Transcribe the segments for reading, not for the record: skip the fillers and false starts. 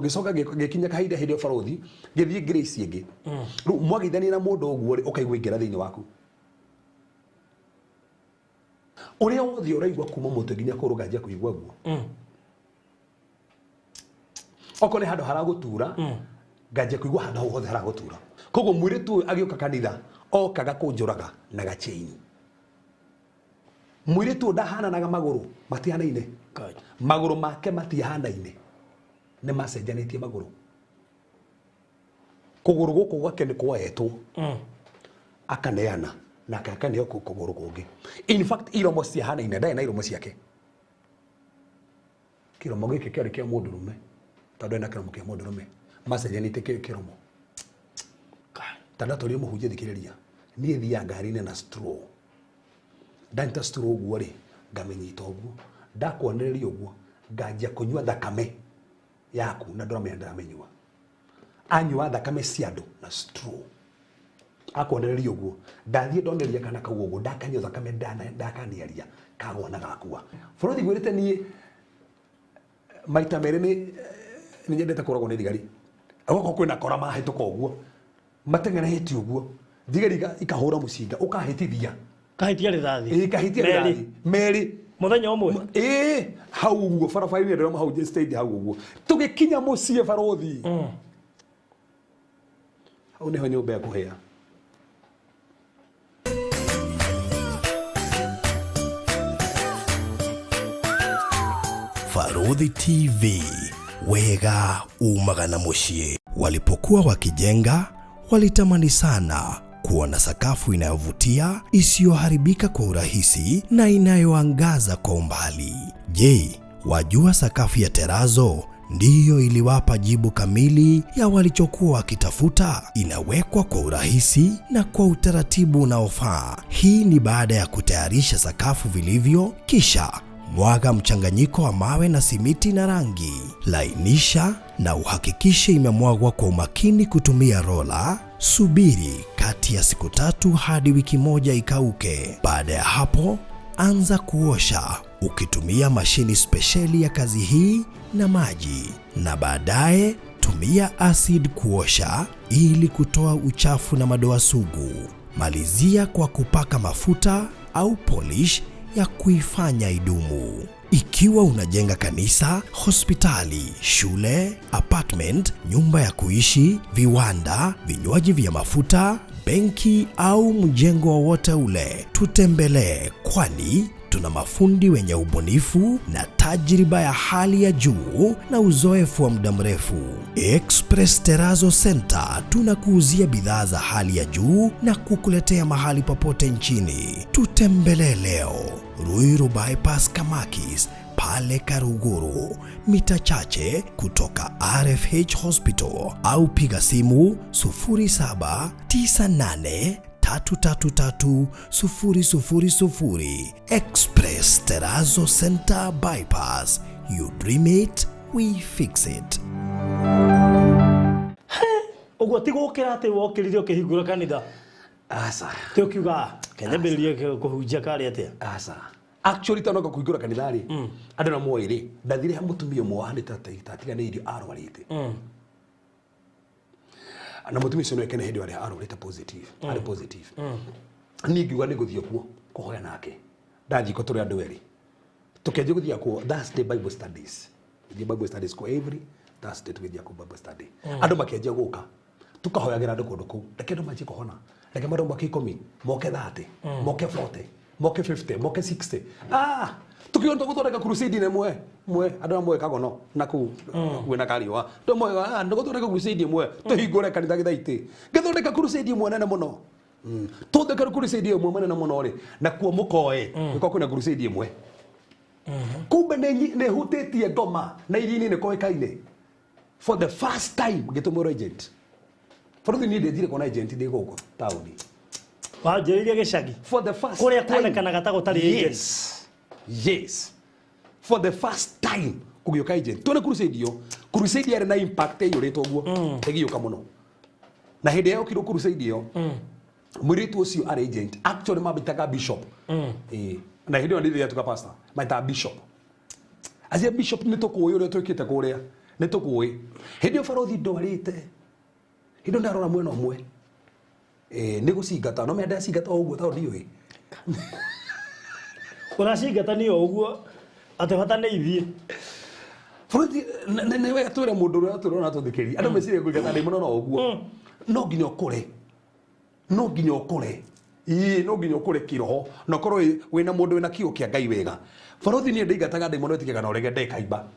Ngĩcoka ngĩkinya kahinda hĩndĩ ĩyo barothi ngĩthiĩ Grace ĩngĩ. Rĩu mwageithania na mũndũ ũguo rĩ, ũkaigua ingĩra thĩinĩ waku. Ũrĩa wothe ũraigua kuma mũtwe nginya kũgũrũ nganjia kũigua guo. Okorwo nĩ handũ haragũtura, nganjia kũigua handũ hau hothe haragũtura. Koguo mũirĩtu ũyũ agĩũka kanitha okaga kũnjũraga na gachain. Mũirĩtu ũyũ ndahananaga magũrũ, matihanaine. Magũrũ make matihanaine, nĩ macenjanĩtie magũrũ. Kũgũrũ gũkũ gwake nĩ kwoetwo akaneana nake akaneo kũgũrũ kũngĩ. In fact iromo ciahanaine, ndarĩ na iromo ciake. Kĩromo gĩkĩ kĩarĩ kĩa mũndũrũme, tondũ ena kĩromo kĩa mũndũrũme, macenjanĩtie kĩromo. Ta ndatũrire mũhunjia thikĩrĩria, niĩ thiaga ngari-inĩ na straw. Ndanyita straw ũguo rĩ, ngamĩnyita ũguo, ndakwonereria ũguo, nganjia kũnyua thakame yaku na ndũramenya ndĩramĩnyua. Anyua thakame cia andũ na straw. Akwonereria ũguo, ndathiĩ ndonereria kana kau ũguo, ndakanyua thakame ndakaniaria, kagwa na gakua. Bũrũri ngwĩrĩte niĩ maita merĩ nĩ nyendete kũragwo nĩ thigari. Gũkũ kwĩna kora mahĩtũka ũguo, mateng'erete ũguo, thigari ikahũra mũcinga, ũkahĩtithia. Kahĩtia rĩthathi. Ĩĩ, kahĩtia Merĩ. rĩthathi. Merĩ. Mũthenya ũmwe. Ĩĩ, hau ũguo barabara-inĩ ndĩrona hau stage hau ũguo. Tũgĩkinya mũciĩ barothi. Hau nĩho nyũmba ya kũhĩa. Barũthi TV, wega umaga na mũciĩ. Walipokuwa wakijenga, walitamani sana kuona sakafu inayovutia, isiyoharibika kwa urahisi na inayoangaza kwa umbali. Je, wajua sakafu ya terazo ndiyo iliwapa jibu kamili ya walichokuwa wakitafuta? Inawekwa kwa urahisi na kwa utaratibu unaofaa. Hii ni baada ya kutayarisha sakafu vilivyo, kisha mwaga mchanganyiko wa mawe na simiti na rangi. Lainisha na uhakikishe imemwagwa kwa umakini kutumia rola. Subiri kati ya siku 3 hadi wiki moja ikauke. Baada ya hapo, anza kuosha ukitumia mashini spesheli ya kazi hii na maji, na baadaye tumia acid kuosha ili kutoa uchafu na madoa sugu. Malizia kwa kupaka mafuta au polish ya kuifanya idumu. Ikiwa unajenga kanisa, hospitali, shule, apartment, nyumba ya kuishi, viwanda, vinywaji vya mafuta, benki au mjengo wowote ule, tutembelee, kwani tuna mafundi wenye ubunifu na tajriba ya hali ya juu na uzoefu wa muda mrefu. Express Terrazzo Center tunakuuzia bidhaa za hali ya juu na kukuletea mahali popote nchini. Tutembelee leo Ruiru Bypass Kamakis pale Karuguru, mita chache kutoka RFH Hospital, au piga simu 0798 333 000. Express Terrazzo Center Bypass. You dream it, we fix it. Ũguo ti gũkĩra atĩ wokĩrire ũkĩhingũra kanitha. Aca. Ti ũkiuga, Kenya mbĩrĩrie kũhunjia karĩ atĩa? Aca. Actually tondũ kũhingũra kanitha rĩ, andũ na moĩ rĩ, ndathire ha mũtumia ũmwe wahanĩte ta atiganĩirio arwarĩte. Na mũtumia ũcio nĩwe kene hĩndĩ ĩyo arwarĩte positive, arĩ positive. Niĩ ngiuga nĩ ngũthiĩ kuo kũhoya nake. Ndathiĩ kuo tũrĩ andũ erĩ. Tũkĩanjia gũthiĩ kuo Thursday Bible studies. Gũthiĩ Bible studies kuo every Thursday tũgĩthiĩ kuo Bible study. Andũ makĩanjia gũka. Tũkahoyagĩra andũ kũndũ kũu. Reke andũ manjie kũhona. Reke andũ moke 10, moke 30, moke 40, moke 50, moke 60. Tukiona tũgũthondeka crusade ĩmwe, mwe, andũ amwe kagono na kũu, kwĩna kariũa. Tũmwe, tũgũthondeka crusade ĩmwe, tũhingũre kanitha gĩthaitĩ. Ngĩthondeka crusade ĩmwe nene mũno. Tũthondeka crusade ĩmwe nene mũno rĩ, na kuo mũkoe, nĩkuo kwĩna crusade ĩmwe. Kumbe nĩ hutĩtie ngoma na iria-inĩ nĩ koĩkaine. For the first time ngĩtũmĩrwo agent. Bũrũri niĩ ndĩnjire kuona agent ndĩ gũkũ taũni. Wanjĩrĩirie gĩcagi. For the first Kũrĩa time. kuonekanaga ta gũtarĩ agent. Yes. Yes. For the first time kũgĩũka agent. Tuone crusade ĩyo. Crusade yarĩ na impact ĩiyũrĩte ũguo. Ĩgĩũka mũno. Na hĩndĩ ĩrĩa yokirwo crusade ĩyo, mũirĩtu ũcio arĩ agent. Actually mamĩtaga bishop. Ĩĩ. Na hĩndĩ ĩyo nĩ ndĩratuĩka pastor. Mamĩtaga bishop. Acia bishop nĩ tũkũĩ ũrĩa twĩkĩte kũrĩa. Nĩ tũkũĩ. Hĩndĩ ĩyo barothi ndwarĩte. Hĩndĩ ĩyo ndarora mwena ũmwe. Nĩ gũcingata no menya ndacingata o ũguo tondũ ndiũĩ. Ũracingata nĩ o ũguo atĩ bata nĩ ithiĩ. Barothi nĩ wega twĩre mũndũ ũrĩa tũrona tũthikĩrĩria. Andũ meciria kũingata ndaimono no ũguo. No nginya ũkũre. No nginya ũkũre. Ĩĩ no nginya ũkũre kĩroho na ũkorwo wĩna mũndũ wĩna kiugo kĩa Ngai wega. Barothi niĩ ndĩingataga ndaimono ĩtikaga na ũrege ndekaimba.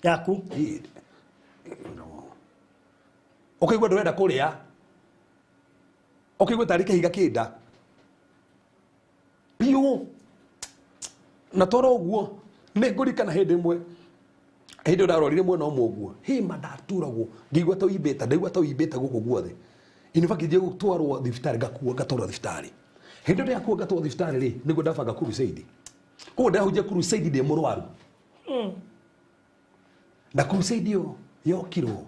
Yaku. Ĩĩ. Ũkaigua ndũrenda kũrĩa. Ũkaigua tarĩ kĩhiga kĩnda. Piũ. Na toro ũguo nĩ ngũririkana hĩndĩ ĩmwe hĩndĩ ĩyo ndarorire mwena ũmwe ũguo hĩma ndaturagwo ngĩigua ta ũimbĩte ndaigua ta ũimbĩte gũkũ guothe. In fact nginya gũtwarwo thibitarĩ ngakuo ngatwarwo thibitarĩ. Hĩndĩ ĩyo ndĩrakuo ngatwarwo thibitarĩ rĩ nĩguo ndabanga crusade. Koguo ndahunjia crusade ndĩ mũrwaru. Na crusade ĩyo yokirwo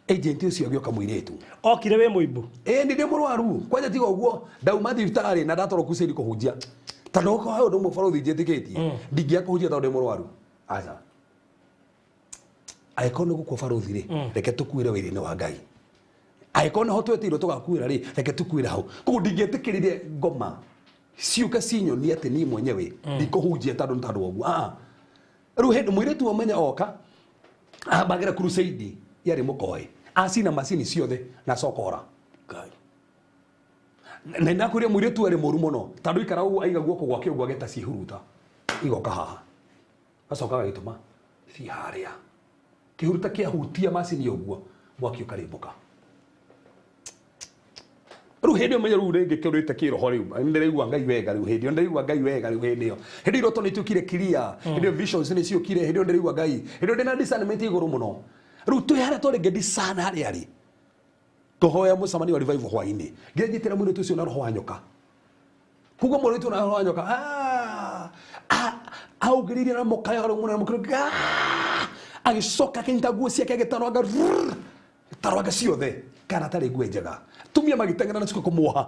agent ũcio agĩũka mũirĩtu. Okire wĩ mũimbu. Ĩĩ ndĩ mũrwaru kwanja tiga ũguo ndauma thibitarĩ na ndatwarwo crusade kũhunjia. Tondũ okorwo he ũndũ ũmwe barothi njĩtĩkĩtie ndingĩaga kũhunjia tondũ ndĩ mũrwaru. Aca. Angĩkorwo nĩ gũkua barothi rĩ reke tũkuĩre wĩra-inĩ wa Ngai. Angĩkorwo nĩho twetĩirwo tũgakuĩra rĩ reke tũkuĩre hau. Koguo ndingĩetĩkĩrire ngoma ciũke cinyonie atĩ niĩ mwenyewe ndikũhunjia tondũ nĩ tondũ wa ũguo. Aa. Rĩu hĩndĩ mũirĩtu wamenya oka ambagĩra crusade yarĩ mũkoe acina macini ciothe na acoka ora. Na ndakwĩrire mũirĩtu arĩ mũru mũno tondũ ikara ũguo aiga guoko gwake ũguo ageta ciĩhuruta igoka haha acoka agagĩtũma thiĩ harĩa kĩhuruta kĩahutia macini ũguo mwaki ũkarĩmbũka. Rĩu hĩndĩ ĩyo menye rĩu rĩngĩ kĩrĩte kĩroho rĩu nĩndĩraigua Ngai wega rĩu hĩndĩ ĩyo nĩndĩraigua Ngai wega rĩu hĩndĩ ĩyo hĩndĩ iroto nĩituĩkire clear hĩndĩ ĩyo visions nĩciũkire hĩndĩ ĩyo nĩndĩraigua Ngai hĩndĩ ĩyo ndĩna discernment igũrũ mũno. Rĩu twĩ harĩa twarĩ ngĩdiscern harĩa rĩ tũhoya mũcemanio wa revival hwainĩ ngĩnyitĩra mũirĩtu ũcio na roho wa nyoka. Koguo mũirĩtu na roho wa nyoka augĩrĩirie na mũkayo harĩa mũnene mũkĩrũ agĩcoka akĩnyita nguo ciake agĩtarwanga tarwanga ciothe kana tarĩ nguo njega tumia magĩteng'era na ciko kũmuoha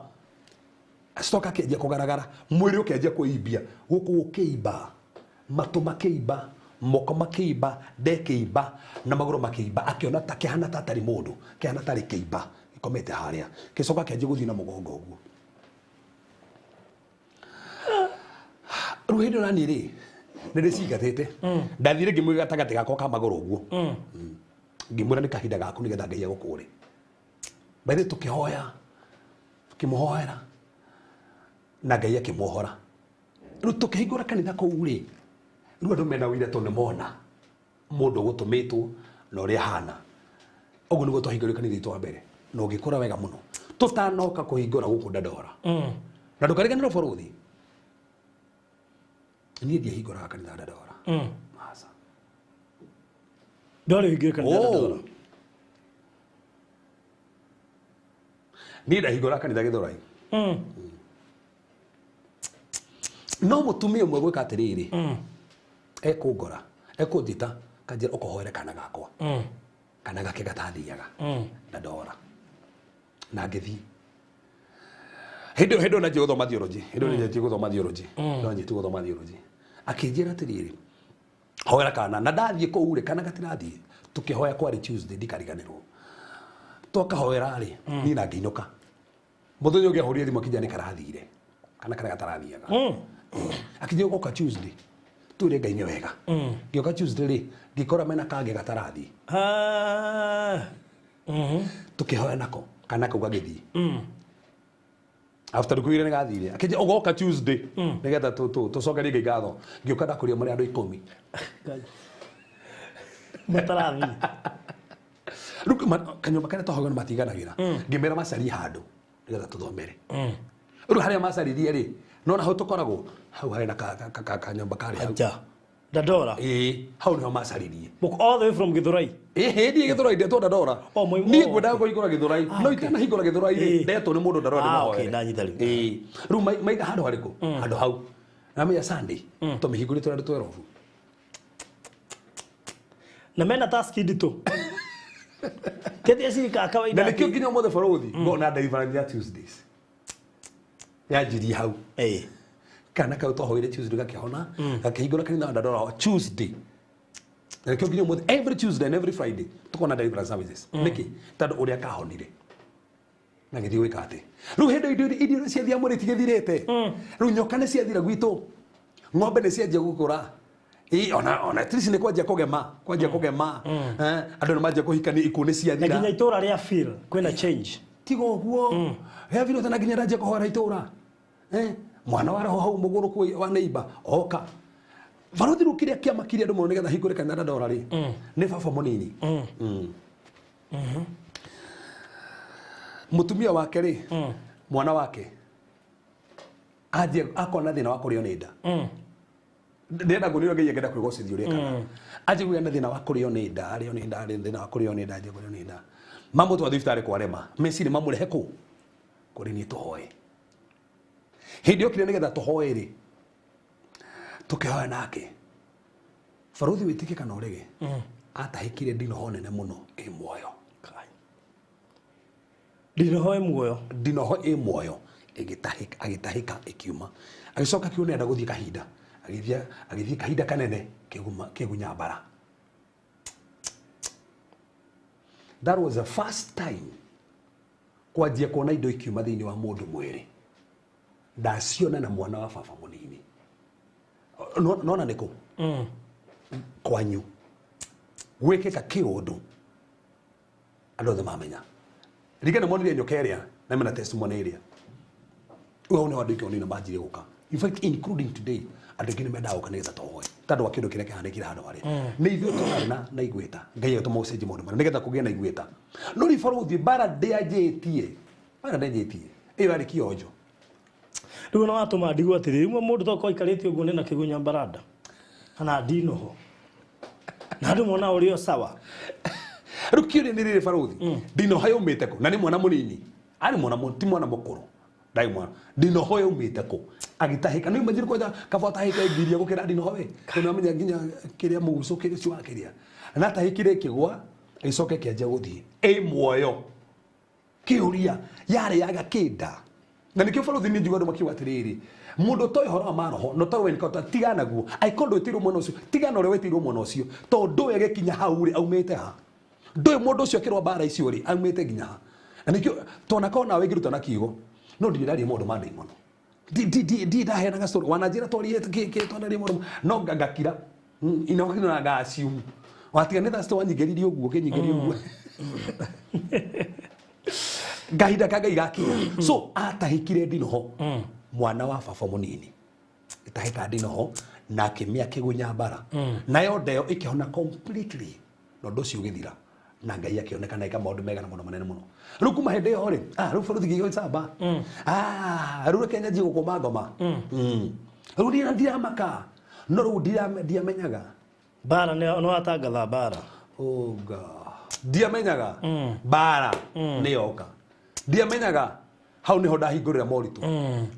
acoka akĩanjia kũgaragara mwĩrĩ ũkĩanjia kwĩimbia gũkũ gũkĩimba matũ makĩimba moko makĩimba nda ĩkĩimba na magũrũ makĩimba akĩona ta kĩhana ta atarĩ mũndũ kĩhana tarĩ kĩimba gĩkomete harĩa gĩcoka kĩanjia gũthiĩ na mũgongo ũguo. Rĩu hĩndĩ ĩyo naniĩ rĩ nĩ ndĩcingatĩte ndathire ngĩmwĩga gatagatĩ gakwa ka magũrũ ũguo ngĩmwĩra nĩ kahinda gaku nĩgetha Ngai agũkũũre. By the way tũkĩhoya tũkĩmũhoera na Ngai akĩmuohora. Rĩu tũkĩhingũra kanitha kũu rĩ rĩu andũ mena ũira tondũ nĩmona mũndũ ũgũtũmĩtwo na ũrĩa ahana. Ũguo nĩguo twahingũrire kanitha witũ wa mbere na ũgĩkũra wega mũno tũtanoka kũhingũra gũkũ Dandora. Na ndũkariganĩrwo bũrũthi niĩ ndiahingũraga kanitha Dandora. Aca. Ndwarĩ ũhingũre kanitha Dandora. Niĩ ndahingũraga kanitha Gĩthũrai. No mũtumia ũmwe gwĩka atĩrĩrĩ ekũngora ekũnjĩta kanjĩra ũkũhoere kana gakwa kana gake gatathiaga Dandora na ngĩthiĩ. Hĩndĩ ĩyo hĩndĩ ĩyo nanjia gũthoma theology hĩndĩ ĩyo nanjia gũthoma theology nanjia gũthoma theology akĩnjĩra atĩrĩrĩ hoera kana na ndathiĩ kũu rĩ kana gatirathiĩ tũkĩhoya kwarĩ Tuesday ndikariganĩrwo twakahoera rĩ niĩ na ngĩinũka mũthenya ũngĩ ahũrire thimũ akĩnjĩra nĩ karathire kana karĩa gatarathiaga akĩnjĩra ũgoka Tuesday twĩre Ngai nĩ wega ngĩũka Tuesday rĩ ngĩkora mena kangĩ gatarathiĩ tũkĩhoya nako kana kau gagĩthiĩ after ndukũ igĩrĩ nĩ gathire akĩnjĩra ũgoka Tuesday nĩgetha tũcokerie Ngai ngatho ngĩũka ndakũria marĩ andũ 10 matarathiĩ. Rĩu kanyũmba karĩa twahoyaga nĩ matiganagĩra ngĩmera macarie handũ nĩgetha tũthomere. Rĩu harĩa macaririe rĩ nona hau tũkoragwo hau harĩ na kanyũmba karĩ hau. Aja. Dandora. Ĩĩ hau nĩho macaririe. All the way from Gĩthũrai. Ĩĩ hĩndĩ Gĩthũrai ndetwo Dandora. Niĩ ngwendaga kũhingũra Gĩthũrai no itanahingũra Gĩthũrai rĩ ndetwo nĩ mũndũ Dandora ndĩmũhoere. Ndanyita rĩu. Ĩĩ rĩu maiga handũ harĩkũ handũ hau namenya Sunday tũmĩhingũrĩte tũrĩ andũ 12. Na mena task nditũ. Ketia cirika kawaida. Na nĩkĩo nginya ũmũthĩ bũrũthi ngona deliverance ya Tuesdays. Yanjirie hau. Kana kau twahoire Tuesday gakĩhona gakĩhingũra kanitha wa Dandora Tuesday. Na nĩkĩo nginya ũmũthĩ every Tuesday and every Friday tukona deliverance services. Nĩkĩ? Tondũ ũrĩa kahonire na gĩthiĩ gwĩka atĩ rĩu hĩndĩ indo irio ciathia mwĩrĩ itigĩthirĩte. Rĩu nyoka nĩ ciathira gwitũ, ng'ombe nĩ cianjia gũkũra. Ĩ, ona at least nĩ kwanjia kũgema, kwanjia kũgema. Andũ nĩ manjia kũhikania, ikuũ nĩ Na ciathira. nginya itũra rĩa feel kwĩna change. Tiga ũguo he vile tena nginya ndanjia kũhoera itũra. Mwana wa roho hau mũgũrũku wa neighbor oka barothi rĩu kĩrĩa kĩamakirie andũ mũno nĩgetha hingũre kanitha ndora rĩ nĩ baba mũnini. Mũtumia wake rĩ, mwana wake anjia akona thĩna wa kũrĩo nĩ nda. Ndĩrenda nguonio Ngai angĩenda kwĩgocithia ũrĩa ekaga. Anjia kũgĩa na thĩna wa kũrĩo nĩ nda, arĩo nĩ nda, arĩ thĩna wa kũrĩo nĩ nda, anjia kũrĩo nĩ nda. Mamũtwara thibitarĩ kwarema, meciria mamũrehe kũ? Kũrĩ niĩ tũhoe. Hĩndĩ yokire nĩgetha tũhoe rĩ, tũkĩhoya nake. Barothi wĩtĩkie kana ũrege, atahĩkire ndinoho nene mũno ĩ muoyo. Ndinoho ĩ muoyo. Ndinoho ĩ muoyo ĩgĩtahĩka, agĩtahĩka ĩkiuma. Agĩcoka akiona enda gũthiĩ kahinda. Agĩthiĩ, agĩthiĩ kahinda kanene kĩgunya mbara. That was the first time kwanjia kuona indo ikiuma thĩinĩ wa mũndũ mwĩrĩ. Ndaciona na mwana wa baba mũnini. Nona nĩkũ? Kwanyu. Gwĩkĩka kĩũndũ andũ othe mamenya. Ringana monire nyoka ĩrĩa na mena testimony ĩrĩa. Hau nĩho andũ aingĩ nĩ manjirie gũka. In fact, including today, andũ aingĩ nĩ mendaga gũka nĩgetha tũhoe. Tondũ wa kĩndũ kĩrĩa kĩhanĩkire handũ harĩa. Nĩ ithuĩ tũrarĩ na igweta. Ngai agĩtũma ũcenjie maũndũ marĩa nĩgetha kũgĩe na igweta. No rĩu barothi mbara ndĩanjĩtie. Mbara ndĩanjĩtie. Ĩyo yarĩ kĩonjo. Rĩu ona watũma ndigwo atĩrĩrĩ, rĩmwe mũndũ tokorwo aikarĩte ũguo nĩ na kĩgunya mbaranda kana ndinoho na andũ mona ũrĩ o sawa. Rĩu kĩũria nĩ rĩrĩ barothi, ndinoho yaumĩte kũ? Na nĩ mwana mũnini. Arĩ mwana ti mwana mũkũrũ. Ndarĩ mwana. Ndinoho yaumĩte kũ? Agĩtahĩka. Nĩ imagine kwanja kaba atahĩka ngiria gũkĩra ndinoho we. Tondũ nĩwamenya nginya kĩrĩa mũgucũ kĩrĩa ũcio wa kĩrĩa. Na atahĩkire ĩkĩgwa, ĩgĩcoka ĩkĩanjia gũthiĩ. Ĩ muoyo. Kĩũria yarĩ yaga kĩnda. Na nĩkĩo barothi nĩ njigo andũ makiuga atĩrĩrĩ, mũndũ ũtoĩ ũhoro wa maroho, na ũtoĩ encounter, tigana naguo. Angĩkorwo ndwĩtĩirwo mwena ũcio, tigana ũrĩa wĩtĩirwo mwena ũcio. Tondũ ndũĩ agĩkinya hau rĩ, aumĩte ha? Ndũĩ mũndũ ũcio akĩrũa mbara icio rĩ, aumĩte nginya ha? Na nĩkĩo tonakorwo nawe ngĩruta na kiugo, no ndirĩ ndaria maũndũ ma ndaimono. Ndirĩ ndaheanaga story. Wananjĩra twarie twanaria maũndũ no ngakira. Inoka na nga assume. Watiga nĩ thaa wanyingĩririe ũguo, ũkĩnyingĩria ũguo. Ngahinda ka Ngai gakinya. So atahĩkire ndinoho mwana wa baba mũnini. Ĩtahĩka ndinoho na akĩmĩa kĩgunya mbara. Nayo ndeo ĩkĩhona completely. Na ũndũ ũcio ũgĩthira. Na Ngai akĩoneka na ĩka maũndũ mega na maũndũ manene mũno. Rĩu kuma hĩndĩ ĩyo rĩ, rĩu barothi ngĩigua icamba. Rĩu reke nyanjie gũkũma ngoma. Rĩu ndiramaka. No rĩu ndiamenyaga. Mbara nĩ watangatha mbara. Oh God. Ndiamenyaga. Mbara nĩ yoka. Ndiamenyaga. Hau nĩho ndahingũrĩra moritũ.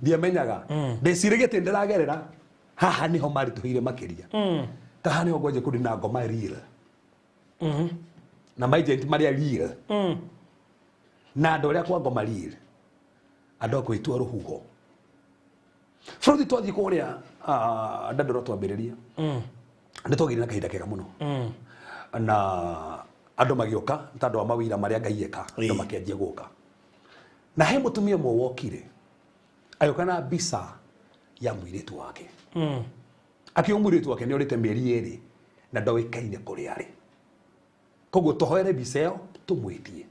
Ndiamenyaga. Ndeciragia atĩ ndĩragerera haha nĩho maritũhĩire makĩria. Ta haha nĩho ngwanjia kũndĩ na ngoma real. Na maagent marĩa real. Na andũ arĩa kwa ngoma real. Andũ a kwĩtua rũhuho. Bũrũri twathiĩ kũrĩa, Dandora twambĩrĩria. Nĩ twagĩire na kahinda kega mũno. Na andũ magĩũka, ta andũ a mawĩra marĩa Ngai eka, andũ makĩanjia gũka. Na he mũtumia ũmwe wokire, agĩũka na mbica ya mũirĩtu wake. Akiuga mũirĩtu wake nĩ orĩte mĩeri ĩrĩ na ndoĩkaine kũrĩa arĩ. Koguo tũhoere mbica ĩyo tũmwĩtie.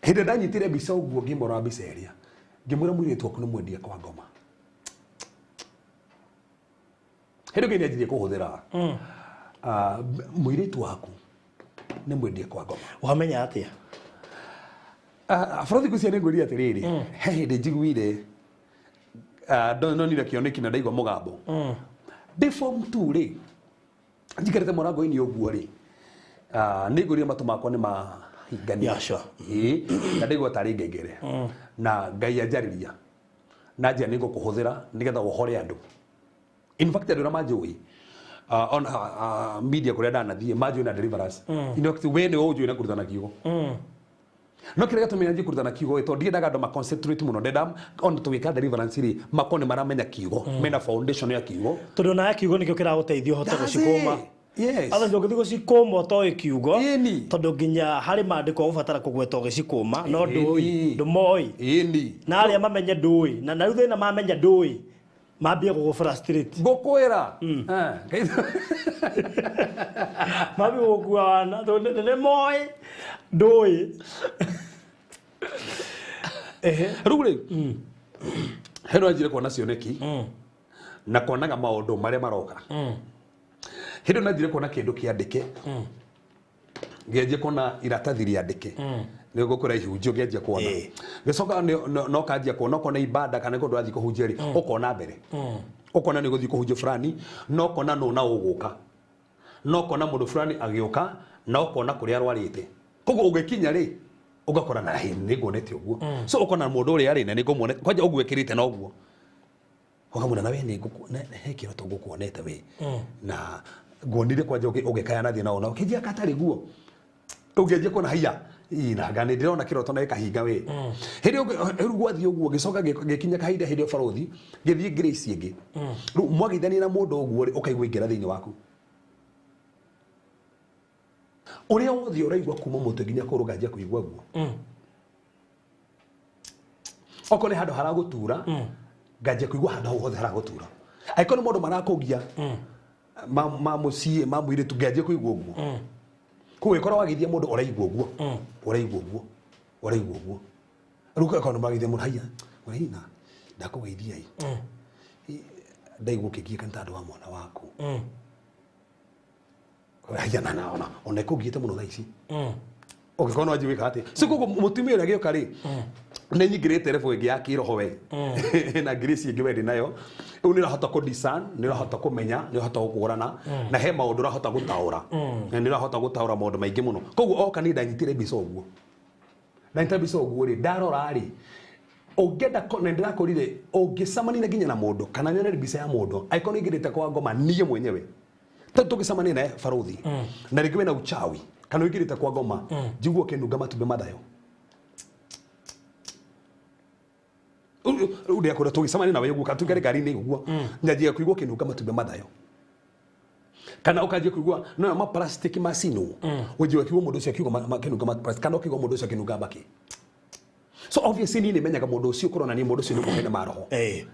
Hĩndĩ ndanyitire mbica ũguo ngĩmũrora mbica ĩrĩa, ngĩmwĩra mũirĩtu waku nĩ mwendie kwa ngoma. Hĩndĩ ĩngĩ nĩanjirie kũhũthĩra, mũirĩtu waku nĩ mwendie kwa ngoma. Wamenya atĩa? Bũrũri ngwĩciria nĩ ngwĩrire atĩrĩrĩ, he hĩndĩ njiguire, ndonire kĩoneki na ndaigua mũgambo. Ndĩ form 2 rĩ, njikarĩte mũrango-inĩ ũguo rĩ, nĩ ngwĩrire matũ makwa nĩ mahingania. Yeah, sure. Ĩĩ, na ndaigua tarĩ ngengere. Na Ngai anjarĩria. Na njĩra nĩ ngũkũhũthĩra nĩgetha wohore andũ. In fact, andũ arĩa manjũĩ, on media kũrĩa ndanathiĩ, manjũĩ na deliverance. In fact, we nĩwe ũnjũĩ na kũrutana kiugo. No kĩrĩa gĩatũmire njanjie kũrutana kiugo ĩ, tondũ ndiendaga andũ ma concentrate mũno. Ndenda ona tũgĩka deliverance rĩ, makorwo nĩ maramenya kiugo, mena foundation ya kiugo. Tondũ nawe kiugo nĩkĩo kĩragũteithia ũhote That's gũcikũma. it. Yes. Otherwise ũngĩthiĩ gũcikũma ũtoĩ kiugo Ĩni. tondũ nginya harĩ maandĩko ũgũbatara kũgweta ũgĩcikũma no ndũĩ Ĩni. ndũmoĩ Ĩni. na arĩa mamenye ndũĩ na rĩu thĩna mamenya ndũĩ mambie gũgũ frustrate Ngũkwĩra. mambie gũgũkua wana tondũ nĩ moĩ ndũĩ. Ehe. Rĩu rĩ he no anjire kuona cioneki na kuonaga maũndũ marĩa maroka. Hĩndĩ ĩyo nanjire kuona kĩndũ kĩandĩke, ngĩanjia kuona iratathi rĩandĩke, nĩ ngũkwĩra ihunjio ngĩanjia kuona, gĩcoka no kanjia kuona okorwo nĩ ibada kana nĩ kũndũ ũrathiĩ kũhunjia rĩ, ũkona mbere, ũkona nĩ ũgũthiĩ kũhunjia fulani, na ũkona nũ na ũgũka, na ũkona mũndũ fulani agĩũka, na ũkona kũrĩa arwarĩte. Koguo ũgĩkinya rĩ ũgakora na hĩ nĩ nguonete ũguo. So ũkona mũndũ ũrĩa arĩ na nĩ ngũmuone kwanja ũguo ĩkĩrĩte na ũguo ũkamwĩra na we nĩ he kĩroto ngũkuonete we na nguonire kwanja ũgĩkaya na thĩna ona ũkĩnjia katarĩ guo ũngĩanjia kuona haiya inanga nĩ ndĩrona kĩroto na gĩkahinga we. Hĩndĩ rĩu gwathiĩ ũguo gĩcoka gĩkinya kahinda hĩndĩ ĩyo barothi gĩthiĩ grace ĩngĩ. Rĩu mwageithania na mũndũ ũguo rĩ ũkaigua ingĩra thĩinĩ waku ũrĩa wothe ũraigua kuma mũtwe nginya kũgũrũ ũkanjia kũigua guo. Okorwo nĩ handũ haragũtura nganjia kũigua handũ hau hothe haragũtura. Angĩkorwo nĩ maũndũ marakũgia ma mũciĩ ma mũirĩtu nganjia kũigua ũguo. Koguo ĩkorwo wageithia mũndũ ũraigua ũguo, ũraigua ũguo, ũraigua ũguo. Rĩu ũgakorwo nĩ mageithia mũndũ haiya ũraina ndakũgeithia ĩ ndaigua ũkĩgiĩka nĩ tondũ wa mwana waku. Haiya na ona ona ĩkũgiĩte mũno thaa ici. Ũngĩkorwo no wanjie gwĩka atĩa. So koguo mũtumia ũrĩa agĩũka rĩ nĩ nyingĩrĩte level ĩngĩ ya kĩroho we na grace ĩngĩ we ndĩ nayo. Rĩu nĩ ũrahota kũ discern, nĩ ũrahota kũmenya, nĩ ũrahota gũkũrana na he maũndũ ũrahota gũtaũra. Na nĩ ũrahota gũtaũra maũndũ maingĩ mũno. Koguo oka niĩ ndanyitire mbica ũguo. Ndanyita mbica ũguo rĩ ndarora rĩ ũngĩenda na ndĩrakũrire ũngĩcemania nginya na mũndũ kana nyone mbica ya mũndũ angĩkorwo nĩ ingĩrĩte kwa ngoma niĩ mwenyewe tondũ tũngĩcemania naye barothi na rĩngĩ wĩna uchawi kana ũingĩrĩte kwa ngoma njiguo ũkĩnunga matumbĩ mathayo. Rĩu ndĩrakwĩra tũgĩcemania nawe ũguo kana tũikare ngari-inĩ ũguo nyanjia kũigua ũkĩnunga matumbĩ mathayo kana ũkanjia kũigua no ma plastic macinwo ũnjia kũigua mũndũ ũcio akiuga makĩnunga ma plastic kana ũkĩigua mũndũ ũcio akĩnunga mbakĩ. So obviously niĩ nĩmenyaga mũndũ ũcio kũrona niĩ mũndũ ũcio nĩ mũhene ma roho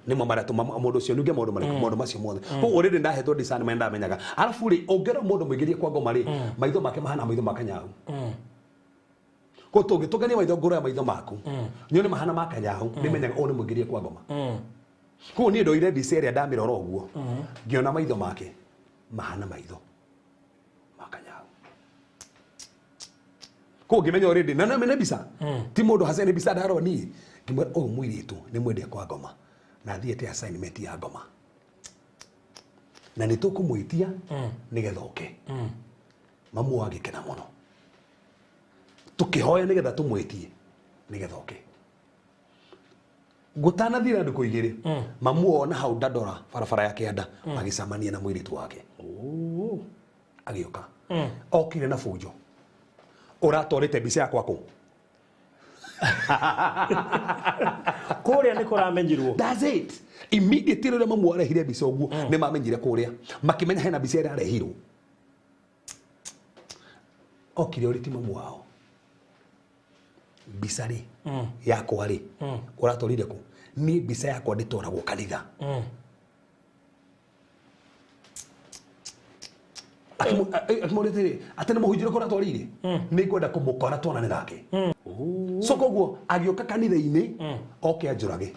nĩmo maratũma mũndũ ũcio nunge maũndũ marĩkũ maũndũ macio mothe. Koguo already ndahetwo discernment ndamenyaga. Arabu rĩ ũngĩrora mũndũ mũingĩrie kwa ngoma rĩ maitho make mahana maitho ma kanyau. Koguo tũngĩtũngania maitho ngũrũ ya maitho maku nyone mahana ma kanyau nĩmenyaga ũyũ nĩ mũingĩrie kwa ngoma. Koguo niĩ ndoire mbica ĩrĩa ndamĩrora ũguo ngĩona maitho make mahana maitho ma kanyau. Koguo ngĩmenya already na nĩ mbica ti mũndũ haca nĩ mbica ndarora niĩ ngĩmwĩra ũyũ mũirĩtu nĩ mwendie kwa ngoma na athiĩte assignment ya ngoma na nĩ tũkũmwĩtia nĩgetha oke. Mamu agĩkena mũno tũkĩhoya nĩgetha tũmwĩtie nĩgetha oke. Gũtanathira ndukũ igĩrĩ mamu ona hau Dandora barabara ya kĩanda agĩcemania na mũirĩtu wake agĩũka okire na bunjo ũratwarĩte mbica yakwa kũ? Kũrĩa nĩ kũramenyirwo. That's it. Immediately rĩrĩa mamu arehire mbica ũguo nĩ mamenyire kũrĩa makĩmenya hena mbica ĩrĩa arehirwo. Okire ũrĩ ti mamu wao mbica rĩ yakwa rĩ ũratwarire kũ? Niĩ mbica yakwa ndĩtwaragwo kanitha. Akĩmũria atĩrĩ atĩ nĩ mũhunjia ũrĩkũ ũratwarire? Nĩ ngwenda kũmũkora tuonane nake. So koguo agĩũka kanitha-inĩ oke anjũrage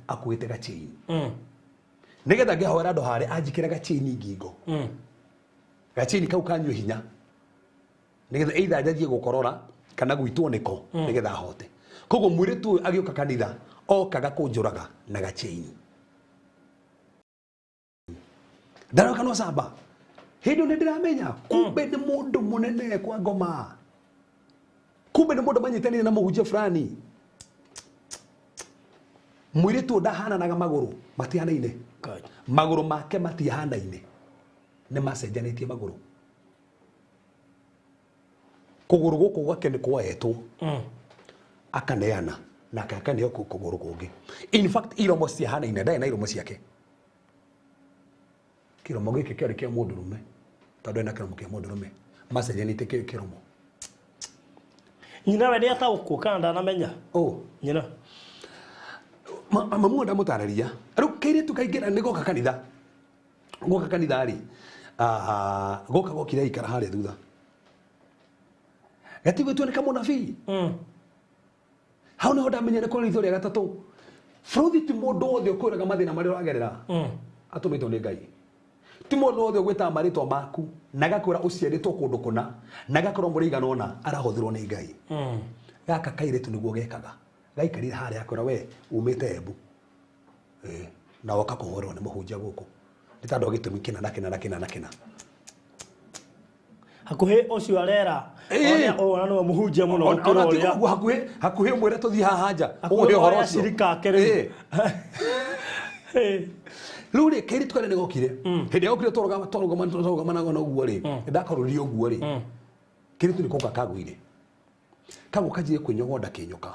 akuĩte gachain nĩgetha ngĩhoera andũ harĩa anjĩkĩre gachain ngingo gachain kau kanyue hinya nĩgetha either njanjie gũkorora kana gwitwo nĩko nĩgetha ahote. Koguo mũirĩtu ũyũ agĩũka kanitha okaga kũnjũraga na gachain. Ndaroka no camba hĩndĩ ĩyo nĩ ndĩramenya kumbe nĩ mũndũ mũnene kwa ngoma, kumbe nĩ mũndũ manyitanĩire na mũhunjia fulani. Mũirĩtu ũyũ ndahananaga magũrũ matihanaine, magũrũ make matihanaine, nĩ macenjanĩtie magũrũ. Kũgũrũ gũkũ gwake nĩ kwoetwo akaneana nake akaneo kũgũrũ kũngĩ. In fact iromo ciahanaine, ndarĩ na iromo ciake. Kĩromo gĩkĩ kĩarĩ kĩa mũndũrũme Tondũ ena kĩromo kĩa mũndũrũme. Macenjanĩtie kĩromo. Nyina we nĩ ataũkwo kana ndanamenya? Oh. Nyina. Mamu ndamũtarĩria. Rĩu kairĩtu kaingĩra nĩ goka kanitha. Goka kanitha rĩ. Goka gokire ikara harĩa thutha. Gatigwĩtwo nĩ kamũnabii. Hau nĩho ndamenyire kũrĩ ritho rĩa gatatũ. Bũrũthi ti mũndũ wothe ũkwĩraga mathĩna marĩa ũragerera. Atũmĩtwo nĩ Ngai. Ti mũndũ wothe ũgwĩtaga marĩtwa maku na agakwĩra ũciarĩtwo kũndũ kũna na agakorwo mũrĩ igana ũna arahũthĩrwo nĩ Ngai. Gaka kairĩtu nĩguo gekaga. Gaikarire harĩa akwĩra we umĩte Embu. Na woka kũhũrwo nĩ mũhunjia gũkũ. Nĩ tondũ wa gĩtũmi kĩna na kĩna na kĩna na kĩna. Hakuhĩ ũcio arera. Ona ona nĩwe mũhunjia mũno gũkĩra ũrĩa. Hakuhĩ hakuhĩ mwĩre tũthiĩ haha nja. Hakuhĩ Ũhũre ũhoro ũrĩa ũcio. cirika ake rĩu. Rĩu rĩ kairĩtu karĩa nĩ gokire. Hĩndĩ ĩrĩa gokire twarũgama twarũgama twarũgamanaga na ũguo rĩ. Ndakarũririe ũguo rĩ. Kairĩtu nĩ koka kagũire. Kagũ kanjie kwĩnyogonda kĩnyoka.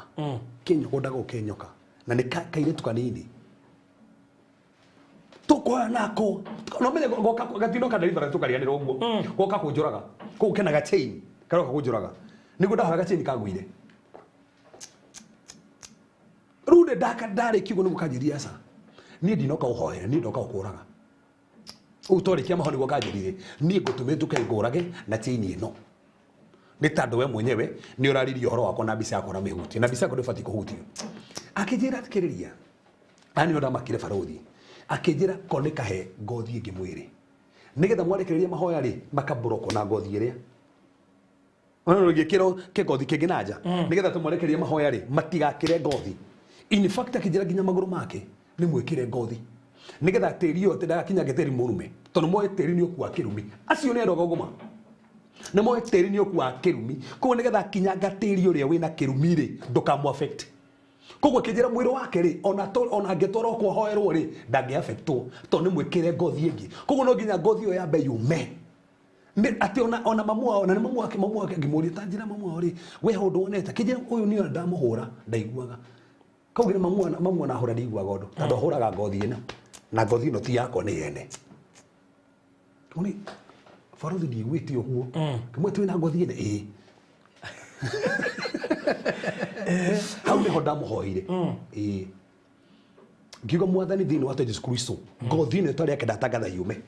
Kĩnyogonda gũkĩnyoka. Na nĩ kairĩtu kanini. Tukoya nako. No menye goka gatino ka deliverance tukariganĩrwo ũguo. Goka kũnjũraga. Kũu kena ga chain. Karoka kũnjũraga. Nĩguo ndahoya ga chain kagũire. Rĩu nĩ ndaka ndarĩkia ũguo nĩguo kanjĩria aca. Niĩ ndinoka ũhoera, niĩ ndoka ũkũraga. Ũguo twarĩkia mahoya nĩguo kanjĩrire. Niĩ ngũtũmĩte ũke ngũrage na chain ĩno. Nĩ tondũ we mwenyewe nĩ ũraririe ũhoro wakwa na mbica yakwa na mĩhutie. Na mbica yakwa ndĩbatiĩ kũhutio. Akĩnjĩra athikĩrĩria. Aya nĩo ndamakire barũthi. Akĩnjĩra ko nĩ kahe ngothi ĩngĩ mwĩrĩ. Nĩgetha mwarekereria mahoya rĩ, makaborokwo na ngothi ĩrĩa. Ona no gĩkĩro kĩgothi kĩngĩ na nja. Nĩgetha tũmwarekererie mahoya rĩ, matigakĩre ngothi. In fact akĩnjĩra nginya magũrũ make nĩ mwĩkĩre ngothi. Nĩgetha tĩri ũyũ atĩ ndagakinyange tĩri mũrume. Tondũ moĩ tĩri nĩ ũkuaga kĩrumi. Acio nĩ andũ agũgũma. Nĩ moĩ tĩri nĩ ũkuaga kĩrumi. Koguo nĩgetha akinyanga tĩri ũrĩa wĩna kĩrumi rĩ, ndũkamũ affect. Koguo akĩnjĩra mwĩrĩ wake rĩ, ona angĩtwarwo kũhoerwo rĩ, ndangĩ affectwo tondũ nĩ mwĩkĩre ngothi ĩngĩ. Koguo no nginya ngothi ĩyo yambe yume. Nĩ atĩ ona mamu wao, na nĩ mamu wake ngĩmũria ta njĩra mamu wao rĩ, we ũndũ wonete? Akĩnjĩra ũyũ nĩ ndamũhũra, ndaiguaga. Koguo nĩ mamu wao ahũra ndiguaga ũndũ, tondũ ahũraga ngothi ĩno. Na ngothi ĩno ti yakwa nĩ yene. Tondũ barũthi ndiiguĩte ũguo. Kĩmwe twĩna ngothi ĩno, ĩĩ. Hau nĩho ndamũhoire. Ĩĩ. Ngiuga mwathani thĩinĩ wa Jesu Kristo, ngothi ĩno ĩtarĩ yake ndatangatha yume.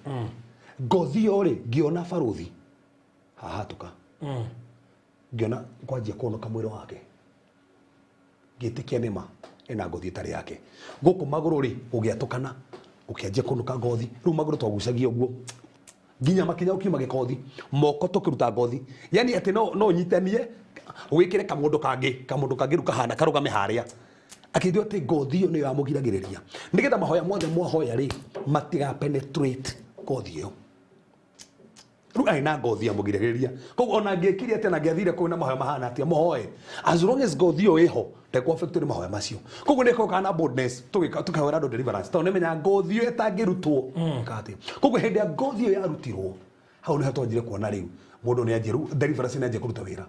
Ngothi ĩyo rĩ, ngĩona barũthi hahatũka. Ngĩona kwanjia kuonoka mwĩrĩ wake. Ngĩtĩkia nĩma ĩna ngothi ĩtarĩ yake. Gũkũ magũrũ rĩ, gũgĩatũkana, gũkĩanjia kuonoka ngothi. Rĩu magũrũ twagucagia ũguo. Nginya makinya ũkiuma gĩkothi, moko tũkĩruta ngothi. Yani atĩ no ũnyitanie, wĩkĩre kamũndũ kangĩ, kamũndũ kangĩ rĩu kahana karũgame harĩa. Akĩnjĩra atĩ ngothi ĩyo nĩyo yamũgiragĩrĩria. Nĩgetha mahoya mothe mwahoya rĩ, matiga penetrate ngothi ĩyo. Rĩu arĩ na ngothi yamũgiragĩrĩria. Koguo ona angĩekire atĩa na angĩathire kũu na mahoya mahana atĩa, mũhoe. As long as ngothi ĩyo ĩho, ndekũ affect nĩ mahoya macio. Koguo nĩ ĩkoragwo na boldness, tũkahoera andũ deliverance. Tondũ nĩmenyaga ngothi ĩyo ĩtangĩrutwo. Ĩka atĩa? Koguo hĩndĩ ya ngothi ĩyo yarutirwo, hau nĩho twanjire kuona rĩu mũndũ nĩ anjie, rĩu deliverance nĩ anjie kũruta wĩra.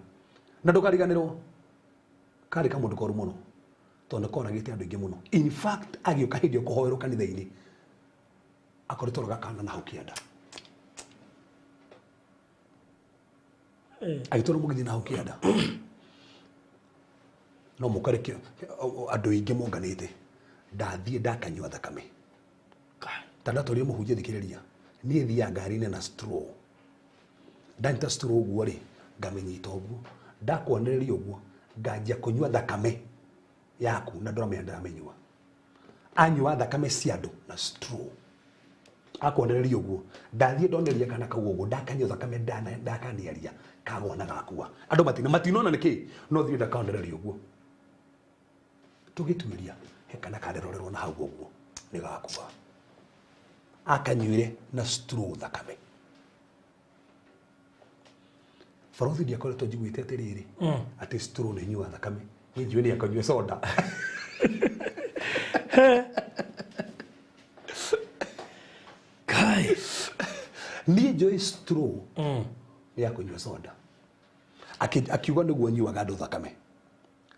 Na ndũkariganĩrwo, karĩ kamũndũ koru mũno. Tondũ nĩ koragĩte andũ aingĩ mũno. In fact, agĩũka hĩndĩ ĩyo kũhoerwo kanitha-inĩ, akoretwo roga kana na hau kĩanda. Agĩtwarwo mũgithi na hau kĩanda. No mũkore andũ aingĩ monganĩte. Ndathiĩ ndakanyua thakame. Ta ndatwarire mũhunjia thikĩrĩria. Niĩ thiaga ngari-inĩ na straw. Ndanyita straw ũguo rĩ, ngamĩnyita ũguo. Ndakwanĩrĩria ũguo, nganjia kũnyua thakame yaku na ndũramenya ndĩramĩnyua. Anyua thakame cia andũ na straw. Akwanĩrĩria ũguo, ndathiĩ ndoneria kana kau ũguo, ndakanyua thakame ndakaniaria, kagwa na gakua. Andũ matinona nĩkĩ, no thiĩ ndakaonereria ũguo. Tũgĩtuĩria, he kana karerorerwo na hau ũguo, nĩ gakua. Akanyuire na straw thakame. Barũthi ndiakoretwo njiguĩte atĩrĩrĩ, atĩ straw nĩ ĩnyuaga thakame. Niĩ njũĩ nĩ akanyua soda. Kai. Niĩ njũĩ straw nĩ ya kũnyua soda. Akiuga nĩguo nyuaga andũ thakame.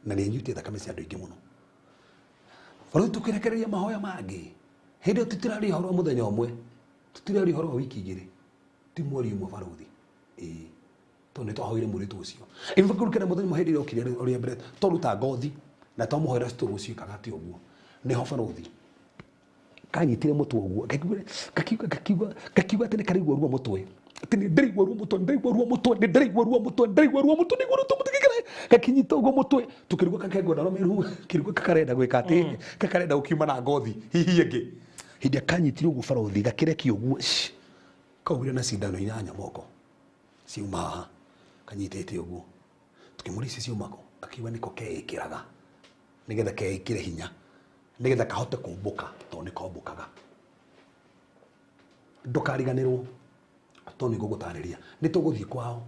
Na nĩ anyuĩte thakame cia andũ aingĩ mũno. Barũthi tũkĩrekereria mahoya mangĩ. Hĩndĩ ĩyo tũtiraria ũhoro wa mũthenya ũmwe. Tũtiraria ũhoro wa wiki igĩrĩ. Ti mweri ũmwe barothi. Ĩĩ. Tondũ nĩ twahoire mũirĩtu ũcio. In fact kũrikana mũthenya ũmwe hĩndĩ ĩrĩa okire ũrĩa mbere twaruta ngothi na twamũhoera stũrũ ũcio ĩkaga atĩ ũguo. Nĩho barothi kanyitire mũtwe ũguo ngakiuga ngakiuga ngakiuga atĩ nĩ karaigua ruo mũtwe atĩ nĩ ndĩraigua ruo mũtwe ndĩraigua ruo mũtwe nĩ ndĩraigua ruo mũtwe ndĩraigua ruo mũtwe ndĩraigua ruo mũtwe gakinyita ũguo mũtwe tũkĩrigwo kakengwo na rũmeru kĩrigwo kakarenda gwĩka atĩ kakarenda gũkiuma na ngothi hihi ĩngĩ hĩndĩ ĩrĩa kanyitire ũguo barothi gakĩrekia ũguo kaumire na cindano inyanya moko ciuma haha kanyitĩte ũguo tũkĩmũria ici ciuma kũ akiuga nĩko keĩkĩraga nĩgetha keĩkĩre hinya nĩgetha kahote kũmbũka tondũ nĩ kombũkaga ndũkariganĩrwo tondũ nĩ ngũgũtarĩria nĩ tũgũthiĩ kwao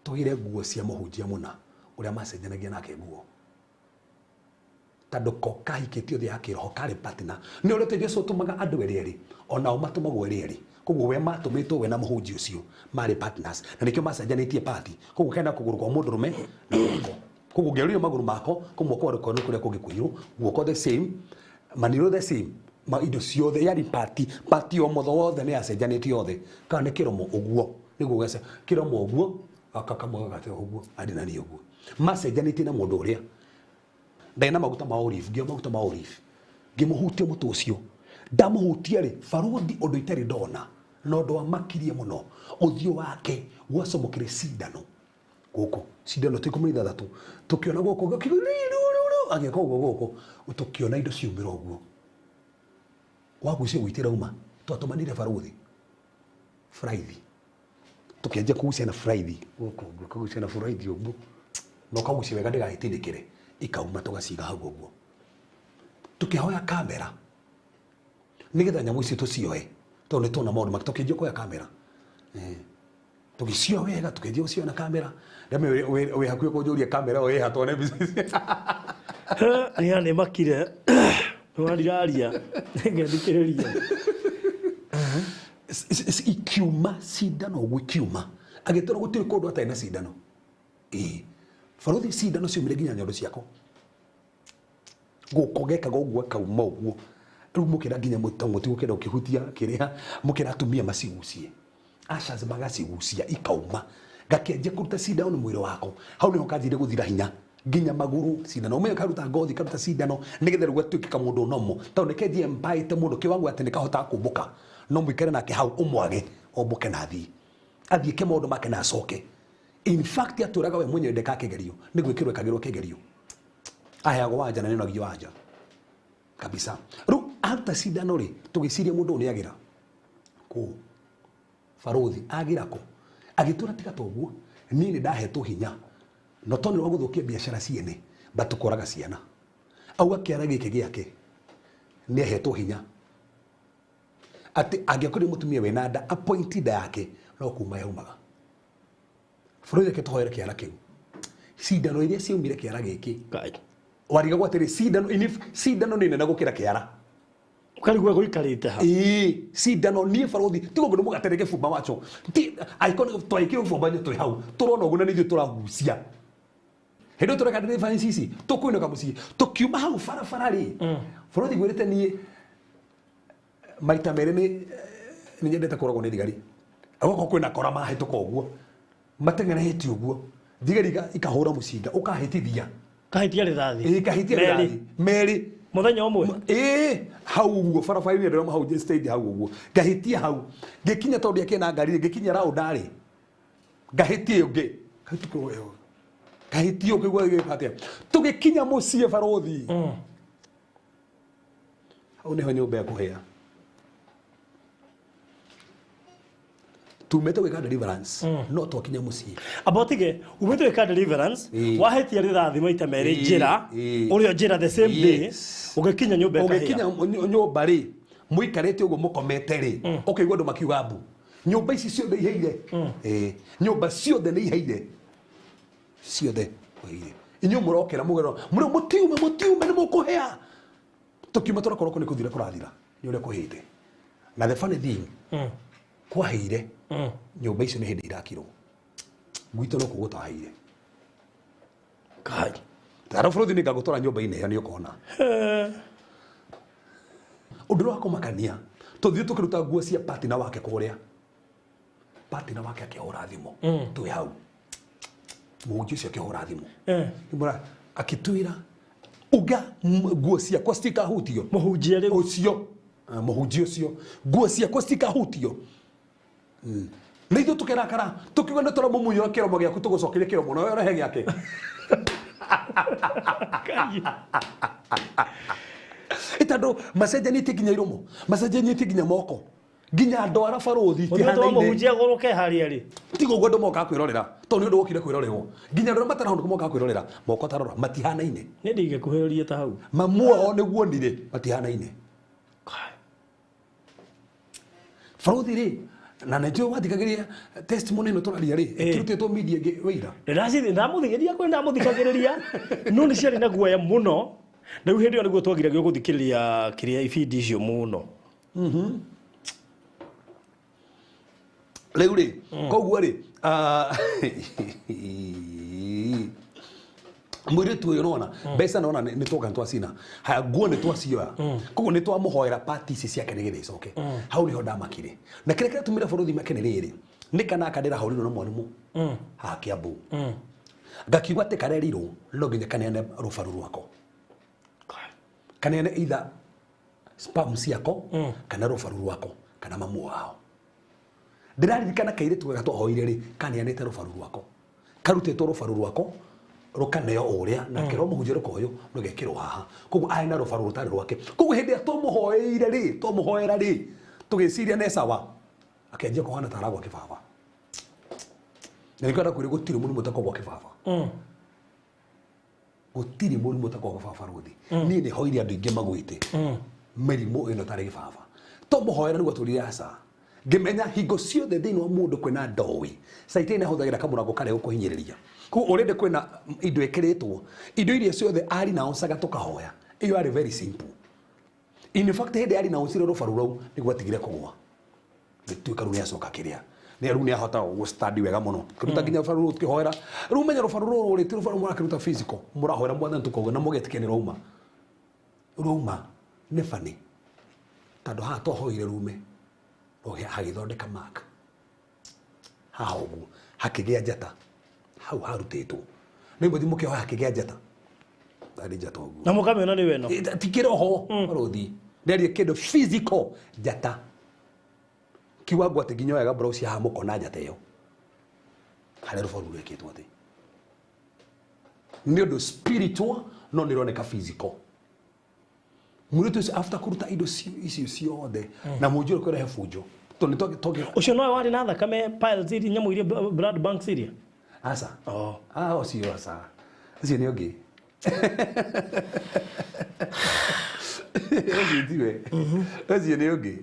tũgĩre nguo cia mũhunjia mũna ũrĩa macenjanagia nake nguo tondũ ko kahikĩtio thĩ ya kĩroho karĩ partner nĩ ũrĩa Jesu atũmaga andũ erĩ erĩ onao matũmagwo erĩ erĩ koguo we matũmĩtwo we na mũhunjia ũcio marĩ partners na nĩkĩo macenjanĩtie pati koguo kena kũgũrũ kwa mũndũrũme na gwako koguo ũngĩarũire magũrũ mako kũmwe kwa rũkono kũrĩa kũngĩ kũirũ guoko the same maniro the same ma indo ciothe yani pati pati o motho wothe nĩ yacenjanĩtie yothe kana nĩ kĩromo ũguo nĩguo gece kĩromo ũguo gaka kamwe gagate ũguo andi na niĩ ũguo macenjanĩtie na mũndũ ũrĩa ndarĩ na maguta ma olive ngĩoya maguta ma olive ngĩmũhutia mũtwe ũcio ndamũhutia rĩ barothi ũndũ itarĩ ndona na ũndũ wamakirie mũno ũthiũ wake gwacomokire cindano gũkũ cindano ta 16 tũkĩona gũkũ agĩka ũguo gũkũ tũkĩona indo ciumĩra ũguo wagucia gwĩtĩra uma twatũmanire barothi fraithi tũkĩanjia kũgucia na fraithi gũkũ ũguo kũgucia na fraithi ũguo na ũkagucia wega ndĩgagĩtindĩkĩre ikauma tũgaciga hau ũguo tũkĩhoya kamera nĩgetha nyamũ icio tũcioe tondũ nĩ tuona maũndũ make tũkĩanjia kuoya kamera tũgĩcioa wega tũkĩanjia gũcioa na kamera rĩmwe wĩ hakuhĩ kũnjũria kamera ĩyo ĩha tuone mbica ici. Nĩ nĩ makire nĩwandiraria ngethikĩrĩria Ikiuma cindano ũguo ikiuma agĩtũra gũtirĩ kũndũ atarĩ na cindano ĩĩ barothi cindano ciumire nginya nyondo ciako gũkũ gekaga ũguo akauma ũguo rĩu mũkĩra nginya mũtigũkĩenda ũkĩhutia kĩrĩa mũkĩra atumia macigucie ushers magacigucia ikauma gakĩanjia kũruta cindano nĩ mwĩrĩ wako hau nĩho kanjire gũthira hinya nginya magũrũ cindano ũmenye karuta ngothi karuta cindano nĩgetha rĩu gatuĩke kamũndũ nomo tondũ nĩkenjie mpaĩte mũndũ kĩwango atĩ nĩkahotaga kũmbũka no mũikare nake hau ũmwage ombũke na athiĩ athiĩ ke maũndũ make na acoke in fact atũraga we mwenyewe ndeka kĩgerio nĩ gwĩkĩrwo ekagĩrwo kĩgerio aheagwo wanja na nĩonagio wanja kabisa rĩu aruta cindano rĩ tũgĩciria mũndũ ũyũ nĩagĩra kũ barothi agĩra kũ agĩtũra tiga toguo niĩ nĩ ndahetwo hinya no tondũ nĩ wa gũthũkia biacara ciene but tũkoraga ciana auga kĩara gĩkĩ gĩake nĩ ahetwo hinya atĩ angĩakorire mũtumia wĩna nda appoint nda yake no kuma yaumaga bũrũri reke tũhoere kĩara kĩu cindano iria ciaumire kĩara gĩkĩ warigagwo atĩrĩ cindano cindano nĩ nene gũkĩra kĩara ũkarigwo gũikarĩte ha ĩĩ cindano niĩ barothi tiga ũguo nĩ mũgate gĩbumba wacho ti angĩkorwo twaĩkĩrwo gĩbumba twĩ hau tũrona ũguo na nĩ ithuĩ tũragucia hĩndĩ ĩyo tũreka deliverance ici tũkũinũka mũciĩ tũkiuma hau barabara rĩ barothi ngwĩrĩte niĩ maita merĩ nĩ nĩ nyendete kũragwo nĩ thigari agokorwo kwĩna kora mahĩtũka ũguo mateng'erete ũguo thigari ikahũra mũcinga ũkahĩtithia kahĩtia rĩthathi ĩĩ kahĩtia Merĩ. rĩthathi merĩ mũthenya ũmwe ĩĩ hau ũguo barabara-inĩ ndĩrona hau stage hau ũguo ngahĩtia hau ngĩkinya tondũ ndiakĩrĩ na ngari ngĩkinya raũndarĩ ngahĩtia ũngĩ kahĩtũkĩrwo ĩyo kahĩtia ũngĩ gwa gĩka atĩa tũgĩkinya mũciĩ barothi hau nĩho nyũmba ĩkũhĩa tumĩte gwĩka deliverance no twakinya mũciĩ amba ũtige umĩte gwĩka deliverance Ĩĩ. wahĩtia rĩthathi maita merĩ Ĩĩ, njĩra ĩĩ. ũrĩa njĩra the same day Yes. ũgĩkinya nyũmba ĩkahĩa ũgĩkinya nyũmba rĩ mũikarĩte ũguo mũkomete rĩ ũkaigua andũ makiuga mbu nyũmba ici ciothe iheire Ĩĩ, nyũmba ciothe nĩ iheire ciothe iheire inyuĩ mũrokĩra mũgerwo mũrĩ mũtiume mũtiume nĩ mũkũhĩa tũkiuma tũrakorwo nĩ kũthira kũrathira nĩ ũrĩa kũhĩte na the funny thing kwaheire nyũmba icio nĩ hĩndĩ irakirwo gwitũ no kũu gũtaheire Kai. tara bũrũri nĩ ngagũtwara nyũmba-inĩ ĩyo nĩ ũkona ũndũ ũrĩa wa kũmakania tũthiĩ tũkĩruta nguo cia partner wake kũrĩa Partner wake akĩhũra thimũ twĩ hau mũhunjia ũcio akĩhũra thimũ akĩtwĩra uga nguo ciakwa citikahutio mũhunjia rĩu ũcio mũhunjia ũcio nguo ciakwa citikahutio na ithuĩ tũkĩrakara tũkiuga nĩ tũramũmunyũra kĩromo gĩaku tũgũcokerie kĩromo na we ũrehe gĩake tondũ macenjanĩtie nginya iromo macenjanĩtie nginya moko nginya ndwara barũthi itihanaine mũhunjia gũrũke harĩa rĩ tiga ũguo andũ mokaga kwĩrorera tondũ nĩ ũndũ wokire kwĩrorerwo nginya andũ arĩa matarahũnũka mokaga kwĩrorera moko tarora matihanaine nĩ ndingĩkuhĩrĩria ta hau mamu wao nĩguo nire matihanaine barũthi rĩ na nĩnjũĩ wathikagĩrĩria testimony ĩno tũraria rĩ ĩkĩrutĩtwo media ĩngĩ wĩira ndamũthikagĩrĩria kwĩ ndamũthikagĩrĩria no nĩ ciarĩ na guoya mũno rĩu hĩndĩ ĩyo nĩguo twagiragio gũthikĩrĩria kĩrĩa ibindi icio mũno rĩu rĩ koguo rĩ mũirĩtu ũyũ nona mbeca nona nĩ twoka nĩ twacina haya nguo nĩ twacioya koguo nĩ twamũhoera pati ici ciake nĩgetha icoke hau nĩho ndamakire na kĩrĩa kĩratũmire bũrũri make nĩ rĩrĩ nĩ kana aka ndĩrahũrirwo na mwarimũ haha Kiambu ngakiuga atĩ karerirwo no nginya kaneane rũbaru rwako kaneane either spam ciako kana rũbaru rwako kana mamu wao ndĩraririkana kairĩtu gaka twahoire rĩ kaneanĩte rũbaru rwako karutĩtwo rũbaru rwako rũkaneo ũrĩa na kĩrwo mũhunjia rũkoyũ rũgekĩrwo haha koguo arĩ na rũbaru rũtarĩ rwake koguo hĩndĩ ĩrĩa twamũhoeire rĩ twamũhoera rĩ tũgĩciria nĩ sawa akĩanjia kũhana ta aragwa kĩbaba na nĩkĩo ndakwĩrire gũtirĩ mũrimũ ũtakogwa kĩbaba gũtirĩ mũrimũ ũtakogwa kĩbaba rũthi niĩ nĩ hoire andũ aingĩ magwĩte mĩrimũ ĩno tarĩ gĩbaba twamũhoera nĩguo atũrire aca ngĩmenya hingo ciothe thĩinĩ wa mũndũ kwĩna ndowi caitani ahũthagĩra kamũrango karĩa gũkũhinyĩrĩria koguo already kwĩna indo ĩkĩrĩtwo indo iria ciothe ari naocaga tũkahoya ĩyo yarĩ very simple in fact hĩndĩ ari naocire rũbaru rũu nĩguo atigire kũgũa gĩtuĩka rĩu nĩacoka kĩrĩa nĩ rĩu nĩahota gũstandi wega mũno kĩruta nginya rũbaru rũu tũkĩhoera rĩu menya rũbaru rũrũ rĩ ti rũbaru mũrakĩruta physical mũrahoera mwathani tũkauga na mũgetĩkia nĩ rwauma rwauma nĩ bani tondũ haha twahoire rume hagĩthondeka mark haha ũguo hakĩgĩa njata hau harutĩtwo nĩ mũthiĩ mũkĩhoya hakĩgĩa njata tarĩ njata ũguo na mũkamĩona nĩ weno ti kĩroho barũthi ndĩarie kĩndũ physical njata kiwango atĩ nginya oyaga blouse haha mũkona njata ĩyo harĩa rũbaru rwĩkĩtwo atĩ nĩ ũndũ spiritual no nĩ ĩroneka physical mũirĩtu ũcio after kũruta indo icio ciothe na mũnjũ ũrĩa kũrehe bunjo tondũ nĩ ũcio nowe warĩ na thakame piles iria nyamũ iria blood banks iria aca ah ũcio aca ũcio nĩ ũngĩ ũcio tiwe ũcio nĩ ũngĩ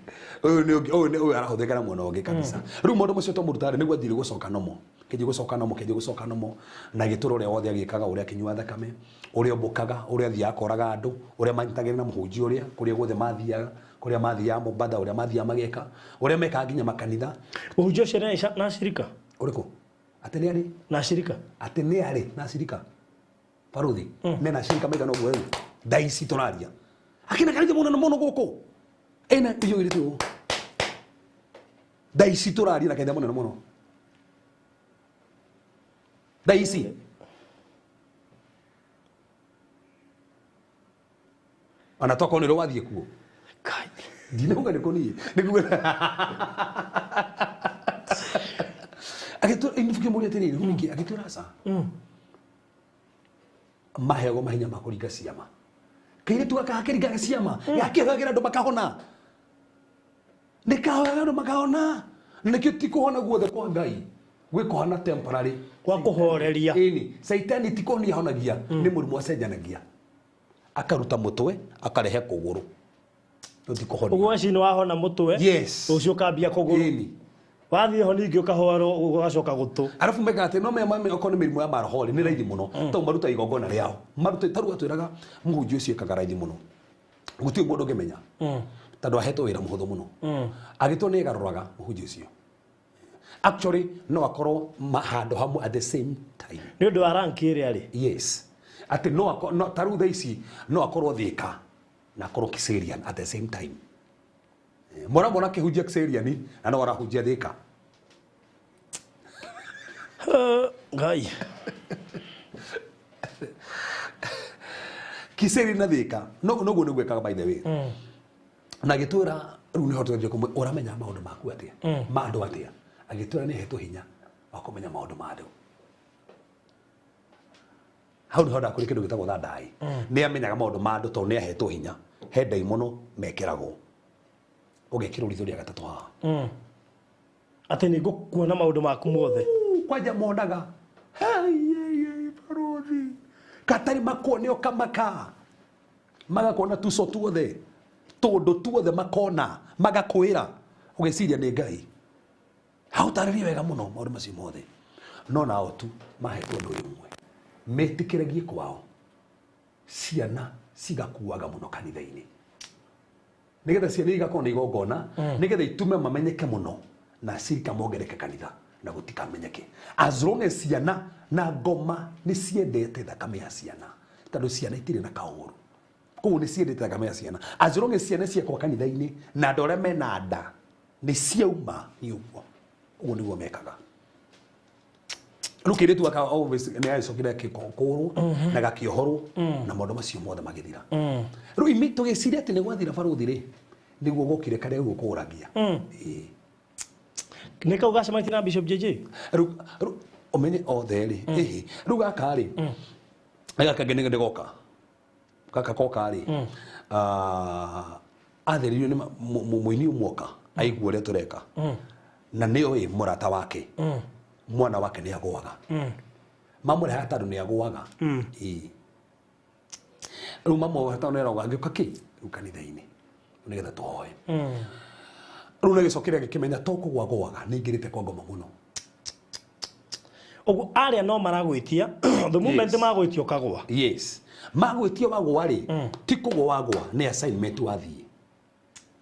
ũyũ nĩ ũngĩ ũyũ ũyũ arahũthĩka na mwena ũngĩ kabisa rĩu maũndũ macio twamũruta rĩ nĩguo athire gũcoka nomo kĩnji gũcoka nomo kĩnji gũcoka nomo na gĩtũra ũrĩa wothe agĩkaga ũrĩa akĩnyua thakame ũrĩa ombũkaga ũrĩa athiaga akoraga andũ ũrĩa manyitagĩra na mũhunjia ũrĩa kũrĩa guothe mathiaga kũrĩa mathiaga Mombatha ũrĩa mathiaga mageka ũrĩa mekaga nginya makanitha mũhunjia ũcio nĩ na cirika ũrĩkũ atĩ nĩ arĩ na cirika atĩ nĩ arĩ na cirika barũthi nĩ na cirika maigana ũguo rĩu thaa ici tũraria akĩna kanitha mũnene mũno gũkũ ĩna iyũrĩte ũũ thaa ici tũraria na kanitha mũnene mũno thaa ici ona tokorwo nĩ wathiĩ kuo ndinauga nĩ kũniĩ nĩkuo agĩtũmũria atĩrĩrĩ rĩu ningĩ agĩtwĩra aca maheagwo mahinya ma kũringa ciama kairĩtu gaka gakĩringaga ciama gakĩhoyagĩra andũ makahona nĩ kahoyaga andũ makahona nĩkĩo ti kũhona guothe kwa Ngai gwĩ kũhona temporary kwa kũhoreria ĩni caitani ti kũhonia ahonagia nĩ mũrimũ acenjanagia akaruta mũtwe akarehe kũgũrũ no ti kũhonia ũguo aci nĩ wahona mũtwe yes rũciũ ũkambia kũgũrũ ĩni wathiĩ ho ningĩ ũkahoerwo ũgacoka gũtũ arabu mekaga atĩ no me okorwo nĩ mĩrimũ ya maroho rĩ nĩ raithi mũno tondũ maruta igongona rĩao maruta tarĩu atwĩraga mũhunjia ũcio ekaga raithi mũno gũtirĩ mũndũ ũngĩmenya tondũ ahetwo wĩra mũhũthũ mũno agĩtwo nĩ ĩgarũraga mũhunjia ũcio actually no akorwo handũ hamwe at the same time nĩ ũndũ wa rank ĩrĩa rĩ yes atĩ no tarĩu thaa ici no akorwo Thĩka na akorwo Kiserian at the same time mũramwona akĩhunjia Kiserian na no arahunjia Thĩka Ngai Kiseri na Thika no noguo nĩguo ekaga by the way. Na agĩtwĩra rĩu nĩho twanjia kũmwe ũramenya maũndũ maku atĩa ma andũ atĩa agĩtwĩra nĩ ahetwo hinya wa kũmenya maũndũ ma andũ hau nĩho ndakũrĩ kĩndũ gĩtagwo thandai nĩ amenyaga maũndũ ma andũ tondũ nĩ ahetwo hinya he ndaimono mekĩragwo ũgekĩrwo ritho rĩa gatatũ haha atĩ nĩ ngũkuona maũndũ maku mothe kwanja monaga barothi katari makuone ũkamaka magakuona tuco tuothe tũndũ tuothe makona magakwĩra ũgeciria nĩ Ngai hautarĩrie wega mũno maũndũ macio mothe no nao tu mahetwo ũndũ ũyũ ũmwe metĩkĩragie kwao ciana cigakuaga mũno kanitha-inĩ nĩgetha ciana igakorwo nĩ igongona nĩgetha itume mamenyeke mũno na cirika mongereke kanitha na gũtikamenyeke as long as ciana na ngoma nĩ ciendete thakame ya ciana tondũ ciana itirĩ na kaũru koguo nĩ ciendete thakame ya ciana as long as ciana ciakwa kanitha-inĩ na andũ arĩa mena nda nĩ ciauma nĩ ũguo ũguo nĩguo mekaga rĩu kĩirĩtu gaka nĩ agĩcokire gĩkũrwo na gakĩohorwo na maũndũ macio mothe magĩthira rĩu imi tũgĩciria atĩ nĩ gwathira barothi rĩ nĩguo gũkire karĩa rĩu ũkũragia ĩĩ nĩ kau gacemanĩtie na Bishop JJ rĩu ũmenye othe rĩ ĩhĩ rĩu gaka rĩ gaka kangĩ nĩ goka gaka koka rĩ atheririo nĩ mũini ũmwe oka aigua ũrĩa tũreka na nĩoĩ mũrata wake mwana wake nĩ agũaga mamũrehaga tondũ nĩ agũaga ĩĩ rĩu mamũrehaga tondũ nĩ arauga angĩũka kĩ rĩu kanitha-inĩ nĩgetha tũhoe rĩu nĩgĩcokire gĩkĩmenya to kũgũa gũaga nĩ ingĩrĩte kwa ngoma mũno ũguo arĩa no maragwĩtia the moment Yes. magwĩtia ũkagũa yes magwĩtia wagũa rĩ ti kũgũa wagũa nĩ assignment wathiĩ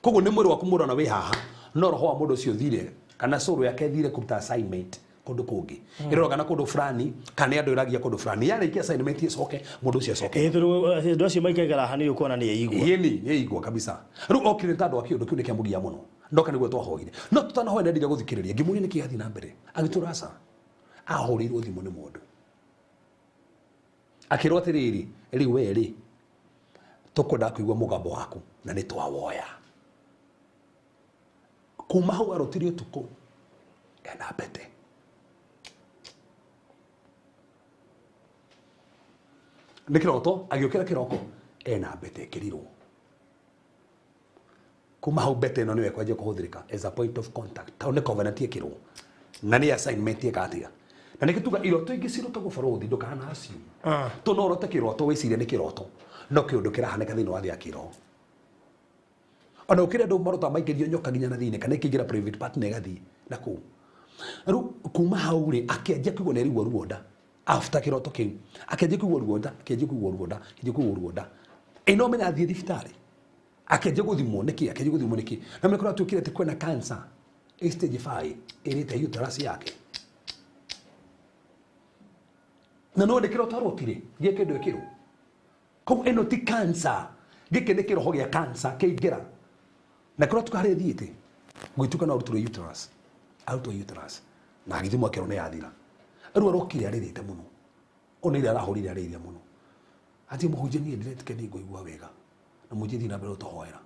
koguo nĩ mwĩrĩ waku mũrona wĩ haha no roho wa mũndũ ũcio ũthire kana soul yake ĩthire kũruta assignment kũndũ kũngĩ ĩroraga na kũndũ fulani kana nĩ andũ ĩragia kũndũ fulani yarĩkia assignment ĩcoke mũndũ ũcio acoke ĩĩ tondũ andũ acio maikaigara haha nĩ ũkuona nĩ eigua yeni nĩ igua kabisa rĩu okire nĩ tondũ wa kĩũndũ kĩu nĩ kĩamũgia mũno ndoka nĩguo twahoire no tutanahoya nendire gũthikĩrĩria ngĩmũria nĩkĩ gĩathiĩ na mbere agĩtũra aca ahũrĩirwo thimũ nĩ mũndũ akĩrwo atĩrĩrĩ rĩu we rĩ tũkwendaga kũigua mũgambo waku na nĩ twawoya kuma hau arotire ũtukũ ena mbete nĩ kĩroto agĩũkĩra kĩroko ena mbete ĩkĩrirwo kuma hau mbete ĩno nĩyo ĩkwanjia kũhũthĩrĩka as a point of contact tondũ nĩ covenant ĩkĩrwo na nĩ assignment ĩka atĩa na nĩkĩo tuga iroto ingĩ cirotagwo barothi ndũkana assume to no ũrote kĩroto wĩcirie nĩ kĩroto no kĩũndũ kĩrahanĩka thĩinĩ wa thĩ ya kĩroho ona ũkĩrĩ andũ marotaga maingĩrio nyoka nginya na thĩinĩ kana ĩkĩingĩra private part na ĩgathiĩ na kũu rĩu kuma hau rĩ akĩanjia kũigua nĩ arigua ruo nda after kĩroto kĩu akĩanjia kũigua ruo nda akĩanjia kũigua ruo nda akĩanjia kũigua ruo nda ĩ no menya athiĩ thibitarĩ akĩanjia gũthimwo nĩkĩ akĩanjia gũthimwo nĩkĩ na mekora tuĩkire atĩ kwĩna cancer ĩ stage 5 ĩrĩte uterus yake na no nĩ kĩroto arotire gĩa kĩndũ ĩkĩrwo koguo ĩno ti cancer gĩkĩ nĩ kĩroho gĩa cancer kĩingĩra na kĩroto harĩa ĩthiĩte gwĩtuka no arutwo uterus arutwo uterus na agĩthimwo akĩrwo nĩ yathira rĩu arokire arĩrĩte mũno ona ira arahũrire arĩrĩire mũno atĩ mũhunjia niĩ ndĩretĩkia nĩ ngũigua wega na mũhunjia thiĩ na mbere gũtũhoera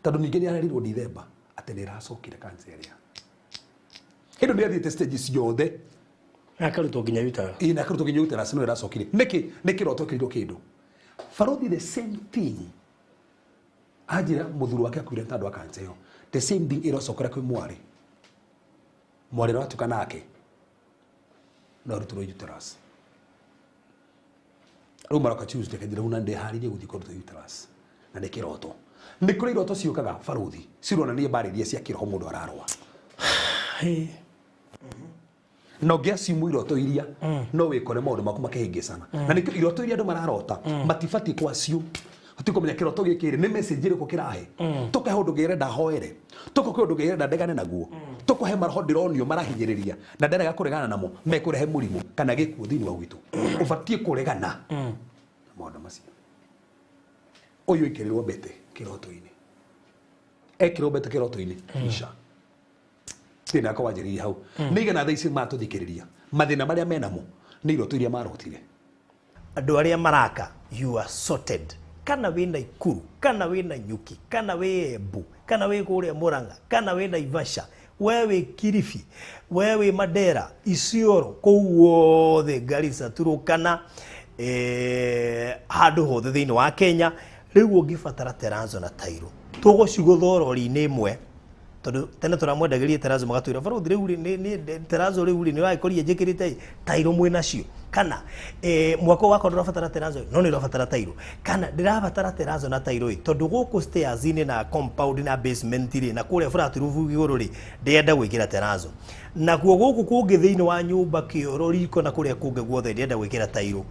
tondũ ningĩ nĩ arerirwo Dithemba atĩ nĩ ĩracokire cancer ĩrĩa hĩndĩ nĩ athiĩte stage ciothe akarutwo nginya uterus ĩĩ na akarutwo nginya uterus no ĩracokire nĩkĩ nĩ kĩroto kĩrirwo kĩndũ barothi the same thing anjĩra mũthuri wake akuire nĩ tondũ wa cancer ĩyo the same thing ĩracokera kwĩ mwarĩ mwarĩ ũratuka nake no arutirwo uterus rĩu maroka Tuesday kanjĩra rĩu na ndĩharĩirie gũthiĩ kũrutwo uterus na nĩ kĩroto nĩ kũrĩ iroto ciũkaga barothi cironania mbarĩ iria cia kĩroho mũndũ ararũa na ũngĩacimu iroto iria no wĩkore maũndũ maku makĩhĩngĩcana na nĩkĩo iroto iria andũ mararota matibatiĩ kwaciu tũkũmenya kĩroto gĩkĩ rĩ nĩ message ĩrĩkũ kĩrahe tũkahe ũndũ ngĩrenda hoere tũkũhe ũndũ ngĩrenda ndegane naguo tũkũhe maroho ndĩronio marahinyĩrĩria na ndarega kũregana namo mekũrehe mũrimũ kana gĩkuũ thĩinĩ wa gwitũ ũbatiĩ kũregana na maũndũ macio ũyũ ĩkĩrĩrwo mbete kĩroto-inĩ ekĩrwo mbete kĩroto-inĩ isha thĩna wakwa wanjĩrĩirie hau nĩ igana thaa ici matũthikĩrĩria Mathĩna marĩa menamo nĩ iroto iria marotire. Andũ arĩa maraka, you are sorted. Kana wĩ Naikuru, kana wĩ Nanyuki, kana wĩ Embu, kana wĩ kũrĩa Murang'a, kana wĩ Naivasha, we wĩ Kilifi, we wĩ Mandera, Isiolo, kũu guothe, Garissa, Turukana, handũ hothe thĩinĩ wa Kenya. Rĩu ũngĩbatara terrazzo na tairo, tũgũcigũtha rori-inĩ ĩmwe, tondũ tene tũramwendagĩria terrazzo, magatwĩra barothi rĩu rĩ, terrazzo rĩu rĩ, nĩ ũragĩkorire njĩkĩrĩte tairo mwĩ nacio, kana mwako wakwa ndũrabatara terrazzo no nĩ ũrabatara tairo, kana ndĩrabatara terrazzo na tairo ĩ, tondũ gũkũ stairs-inĩ na compound na basement rĩ, na kũrĩa flat roof igũrũ rĩ, ndĩrenda gwĩkĩra terrazzo, nakuo gũkũ kũngĩ thĩinĩ wa nyũmba, kĩoro, riko na kũrĩa kũngĩ guothe ndĩrenda gwĩkĩra tairo,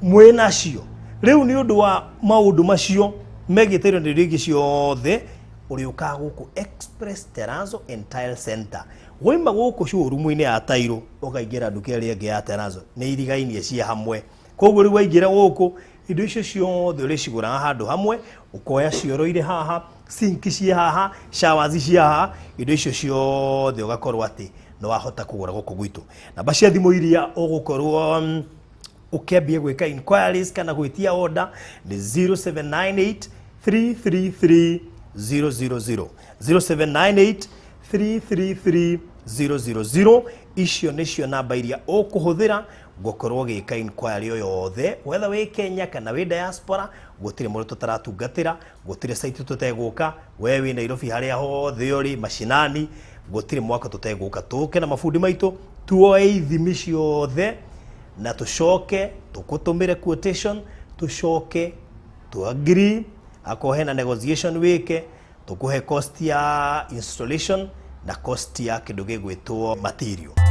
mwĩ nacio. Rĩu nĩ ũndũ wa maũndũ macio megiĩ tairo na indo ingĩ ciothe, ũrĩũkaga gũkũ Express Terrazzo and Tile Center. Waima gũkũ showroom-inĩ ya tairo, ũkaingĩra nduka ĩrĩa ĩngĩ ya terrazzo, nĩ irigainie cia hamwe. Koguo rĩu waingĩra gũkũ, indo icio ciothe ũrĩcigũraga handũ hamwe, ũkoya cioro irĩ haha, sink ciĩ haha, showers ciĩ haha, indo icio ciothe ũgakorwo atĩ nĩ wahota kũgũra gũkũ gwitũ. Namba cia thimũ iria ũgũkorwo ũkĩambia gwĩka inquiries kana gwĩtia order nĩ 0798 333 000, 0798 333 000. Icio nĩcio namba iria ũkũhũthĩra gũkorwo ũgĩka inquiry o yothe, whether wĩ Kenya kana wĩ diaspora. Gũtirĩ mũndũ tũtaratungatĩra, gũtirĩ site tũtegũka. We wĩ Nairobi, harĩa hothe ũrĩ mashinani, gũtirĩ mwaka tũtegũka, tũke na mabundi maitũ, tuoe ithimi ciothe na tũcoke tũkũtũmĩre quotation, tũcoke tu agree. Akorwo hena negotiation wĩke, tũkũhe cost ya installation na cost ya kĩndũ gĩgwĩtwo material.